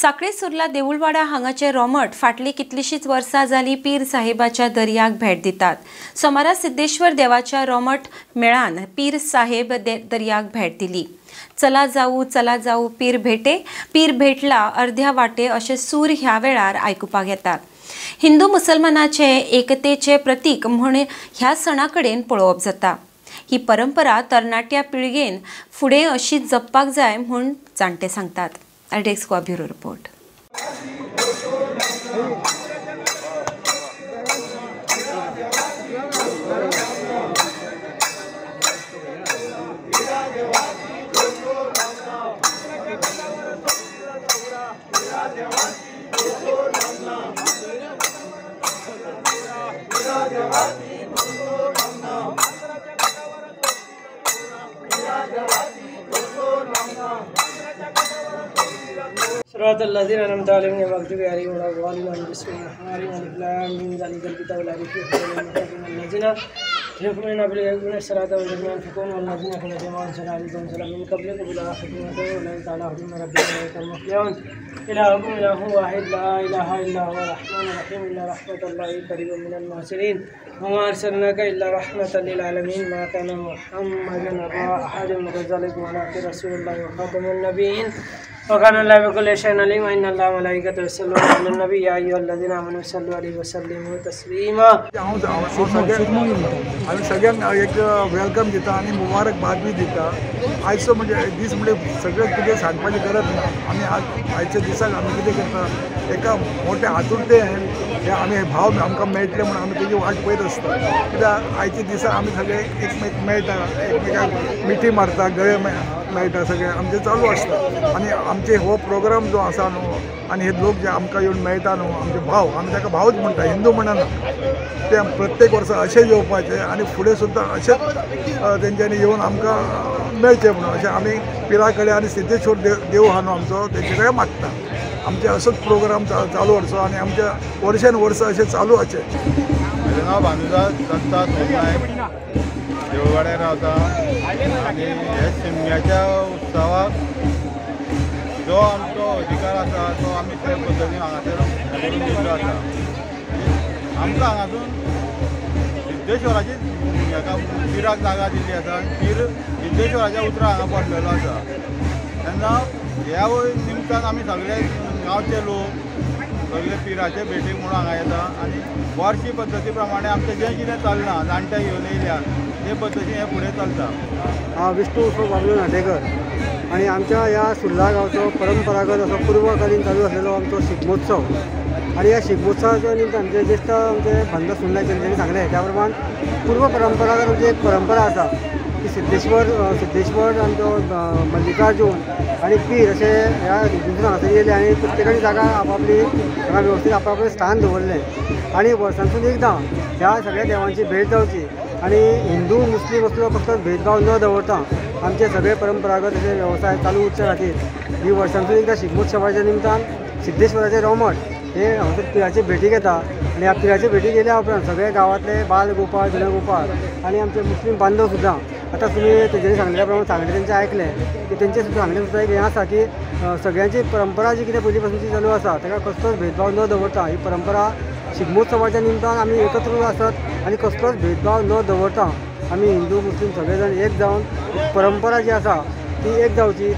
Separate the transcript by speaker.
Speaker 1: साखळे सुर्ला देऊळवाडा हांगाचे रोमट फाटली कितलीशीच वर्सां जाली पीर साहेबाच्या दर्याक भेट दितात। सोमारा सिद्धेश्वर देवाच्या रोमट मेळान पीर साहेब दर्याक भेट दिली। चला जाऊ पीर भेटे, पीर भेटला अर्ध्या वाटे अशे सूर ह्या वेळार आयकुपाक येतात। हिंदू मुसलमानाचे एकतेचे प्रतीक म्हूण ह्या सणा कडेन पळोवप जाता। ही परंपरा तरणाट्या पिळगेन फुडें अशी जपपाक जाय म्हूण जाणटे सांगतात। RTX Goa bureau report.
Speaker 2: صراط الذين أنعمت عليهم غير المغضوب عليهم ولا الضالين. بسم الله الرحمن الرحيم. ألف لام ميم ذلك الكتاب لا ريب فيه هدى للمتقين الذين يقيمون بالقسط الصلاة ومما ينفقون والذين هم بما أنزل عليكم من قبلكم وبالآخرة هم أولئك على هدى من ربهم أولئك المفلحون. إلهكم إله واحد لا إله إلا هو الرحمن الرحيم. إلا رحمة الله قريب من المحسنين وما أرسلناك إلا رحمة للعالمين. ما كان محمدا أبا أحد من رجالكم ولكن رسول الله وخاتم النبيين وكان الله بكل شيء عليم. إن الله وملائكته يصلون على النبي يا أيها الذين آمنوا صلوا عليه وسلموا تسليما.
Speaker 3: आमी सगळ्यांक एक welcome दिता आनी मुबारकबाद बी दिता। आयचो म्हणजे दीस म्हणजे सगळें कितें सांगपाची गरज ना। आमी आयच्या दिसाक आमी कितें करता, एका मोठ्या आतुरतेन हे आमी भाव आमकां मेळटले म्हणून आमी तेजी वाट पळयत आसता। कित्याक आयच्या दिसा आमी सगळे एकमेक मेळटा, एकमेकांक मिठी मारता, गळे मेळटा, सगळें आमचें चालू आसता। आनी आमचे हो प्रोग्राम जो आसा न्हू आनी हे लोक जे आमकां येवन मेळटा न्हू, आमचे भाव, आमी ताका भावच म्हणटा, हिंदू म्हणना, ते प्रत्येक वर्सा अशें येवपाचें आनी फुडें सुद्दां अशेंच तेंच्यांनी येवन आमकां मेळचें म्हणून अशें आमी पिरा कडेन आनी सिद्धेश्वर देव आहा न्हू आमचो, तेंचे कडेन मागता। आमचे असोच प्रोग्राम चालू वरचो आनी आमच्या वर्सान वर्स अशें चालू आसचें।
Speaker 4: म्हजें नांव भानुदास दत्ता नायक, देवळवाड्यार रावता आनी हे शिमग्याच्या उत्सवाक जो आमचो अधिकार आसा तो आमी ते पद्दतीन हांगासर करून दिल्लो आसा। आमकां हांगासून सिद्धेश्वराची हेका पिराक जागा दिल्ली आसा। पीर सिद्धेश्वराच्या उतरां हांगा पडलेलो आसा। तेन्ना ह्या निमतान आमी सगळे गांवचे लोक सगळे पिराचे भेटीक म्हणून हांगा येता आनी वर्षी पद्दती प्रमाणे आमचें जें कितें चल्लां जाणटे घेवन येयल्या ते पद्दतीन हें फुडें चलता।
Speaker 5: हांव विष्णू बाबलो नाटेकर आनी आमच्या ह्या सुर्ला गांवचो परंपरागत असो पूर्वकालीन चालू आसलेलो आमचो शिगमोत्सव आनी ह्या शिगमोत्सवाच्या निमतान जे ज्येश्ठ आमचे भानुदास नायक तेंच्यांनी सांगलें त्या प्रमाण पूर्व परंपरागत आमची एक परंपरा आसा की सिद्धेश्वर आमचो मल्लिकार्जून आनी पीर अशे ह्या हिंदू हांगासर येयले आनी प्रत्येकाची जागा आपापली हांगा वेवस्थीत आपापलें स्थान दवरलें आनी वर्सांतून एकदां ह्या सगळ्या देवांची भेट जावची आनी हिंदू मुस्लीम असलो फक्त भेदभाव न दवरता आमचे सगळे परंपरागत असे वेवसाय चालू उरचे खातीर ही वर्सांतून एकदां शिगमोत्सवाच्या निमतान सिद्धेश्वराचें रोमट हे हांगासर पिराचे भेटीक येता आनी ह्या पिराचे भेटीक येयल्या उपरांत सगळे गांवांतले बाल गोपाळ जनगोपाळ आनी आमचे मुस्लीम बांधव सुद्दां आतां तुमी तेंच्यांनी सांगल्या प्रमाण सांगलें तेंचें आयकलें की तेंचें सुद्दां सांगलें सुद्दां एक हें आसा की सगळ्यांची परंपरा जी कितें पयलीं पासूनची चालू आसा ताका कसलोच भेदभाव न दवरता ही परंपरा शिगमोत्सवाच्या निमतान आमी एकत्र आसत आनी कसलोच भेदभाव न दवरता आमी हिंदू मुस्लीम सगळे जाण एक जावन परंपरा जी आसा ती एक जावची।